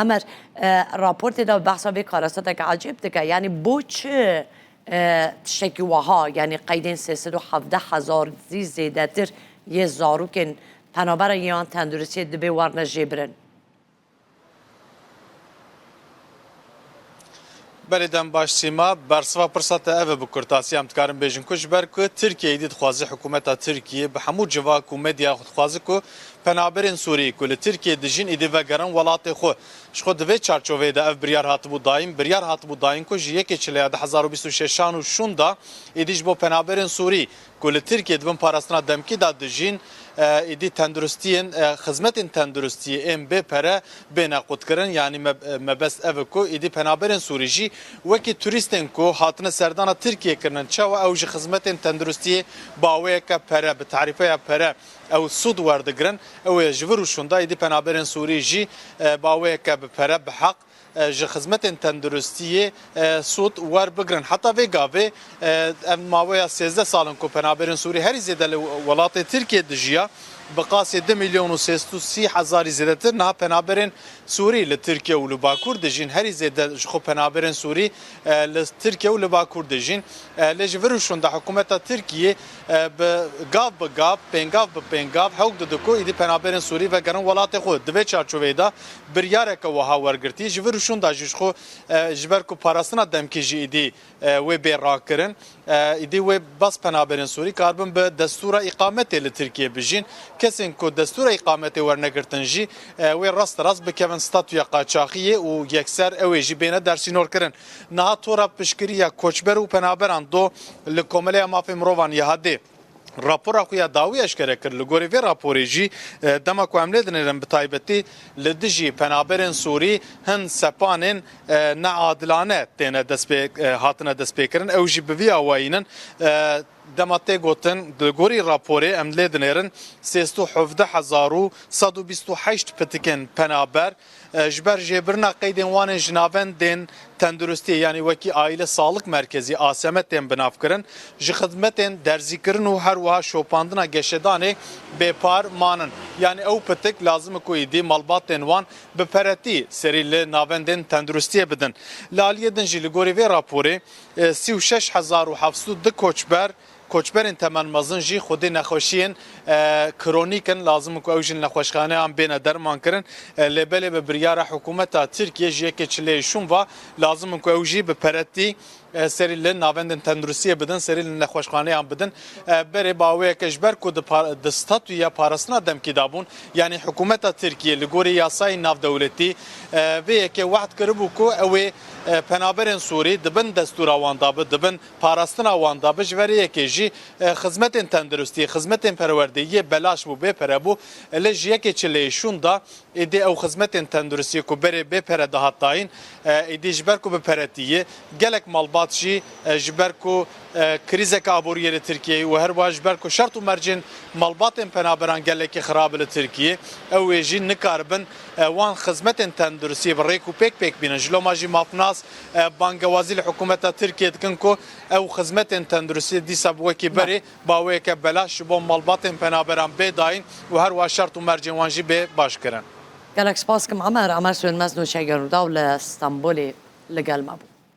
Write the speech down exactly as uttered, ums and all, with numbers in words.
Emer, e, raportê de behsa vê karesateke ecêb dike. Yanî bo çi, e, tiştekî wiha, yanî qeydên sê sed û hevdeh hezar zî zêdetir yê zarokên penabera yan tenduristiyê dibê werne jêbirin? Belê, dem baş Sîma, bersiva pirsa te ev e bi kurtasî em dikarin bêjin ku ji ber ku Tirkiye êdî dixwaze, hikûmeta Tirkiye bi hemû civak û medya xwe dixwaze ku penaberên Sûrî ku li Tirkiye dijîn êdî vegerin welatê xwe. Ji xwe di vê çarçoveyê de ev biryar hatibû dayîn. Biryar hatibû dayîn ku ji yekê Çileya du hezar û bîst û şeşan û şûnda êdî ji bo penaberên Sûrî ku li Tirkiye di bin parastina demkî de dijîn, e, êdî tenduristiyên, e, xizmetên tenduristiyê ên bê pere bêne qutkirin. Yanî me-, e, mebest ev e ku êdî penaberên Sûrî jî wekî turîstên ku hatine serdana Tirkiye kirinin, çawa ew ji xizmetên tenduristiyê bi aweyeke pere, bi tarîfeya pere ew sûd werdigirin, ew ê ji vir û şûnda êdî penaberên Sûrî jî, e, bi aweyeke bi pere, bi heq, e, ji xizmetên tenduristiyê, e, sûd werbigrin. Heta vê gavê, e, ev maweya sêzdeh sal in ku penaberên Sûrî herî zêde li welatê Tirkiye dijiya. Bi qasê du milyon û sê sed û sî hezarî zêdetir niha penaberên Sûrî li Tirkiye û li Bakur dijîn. Herî zêde ji xwe penaberên Sûrî, e, li Tirkiye û li Bakur dijîn. E, lê ji vir û şûnda hikûmeta Tirkiye, e, bi gav bi gav, pêngav bi pêngav hewk dide ku êdî penaberên Sûrî vegerin welatê xwe. Di vê çarçoveyê de biryareke wiha wergirtî. Ji vir û şûnda jî ji xwe, e, ji ber ku parastina demkî jî êdî, e, wê bê rakirin, e, êdî wê bas penaberên Sûrî karibin bi destûra îqametê li Tirkiye bijîn. Kesên ku destûra îqametê wernegirtin jî, e, wê rasterast bikevin statûya qaçaxiyê û yekser ew ê jî bêne dersînorkirin. Niha tora piştgiriya koçber û penaberan do li Komeleya Mafê Mirovan ya hadê rapora xwe ya dawî eşkere kir. Li gorî vê raporê jî, e, dema ku em lê dinêrin, bi taybetî li dijî penaberên Sûrî hin sepanên, e, neadilane têne destpê-, e, hatine destpêkirin. Ew jî bi vî awayî nin. E, dema tê gotin, li gorî raporê em lê dinêrin, sê sed û hevdeh hezar û sed û bîst û heşt pitikên penaber, e, ji ber jêbirina qeydên wan ên ji navendên tenduristiyê, yanî wekî Aile Sağlık Merkezi, A S M, tên binavkirin, ji xizmetên derzîkirin û her wiha şopandina geşedanê bêpar manin. Yanî ew pitik lazim e ku êdî malbatên wan bi peretî serî li navendên tenduristiyê bidin. Li aliyê din jî li gorî vê raporê, e, sî û şeş hezar û heft sed û du koçber, koçberên temel mezin jî xwedî nexweşiyên, e, kronîk in, lazim in ku ew jî li nexweşxaneyan bêne dermankirin. E, lê belê bi biryara hikûmeta Tirkiye ji yekê Çileyê şûn ve lazim in ku ew jî bi peretî, e, serî li navendên tenduristiyê bidin, serî li nexweşxaneyan bidin. E, berê baweyeke ji ber ku di par-, di statûya parastina demkî de bûn, yanî hikûmeta Tirkiye li gorî yasayên navdewletî, e, vê yekê wehd kiribû ku ew ê, e, penaberên Sûrî di bin destûra wan de bi, di bin parastina wan de bi, ji verê yekê jî, e, xizmetên tenduristiyê, xizmetên perwerdeyî yê belaş bû, bê pere bû. E, lê ji yekê Çileyê şûn de êdî ew xizmetên tenduristiyê ku berê bê pere dihat dayîn, e, êdî ji ber ku bi peretî ye, gelek malbat jî, e, ji ber ku, e, krîzeke aboriyê li Tirkiyeyê û her wiha ji ber ku şert û mercên malbatên penaberan gelekî xirab e li Tirkiyê, ew ê jî nikaribin, e, wan xizmetên tenduristiyê bi rêk û pêk pêk bînin. Ji loma jî mafnas, e, bangewazî li hikûmeta Tirkiyê dikin ku ew xizmetên tenduristiyê dîsa bi wekî berê baweyeke belaş ji bo malbatên penaberan bê dayîn û her wiha şert û mercên wan jî bê baş kirin. Gelek spas kim Emer. Emer Sönmez nûçeger Rûdaw li Stenbolê li gel me bû.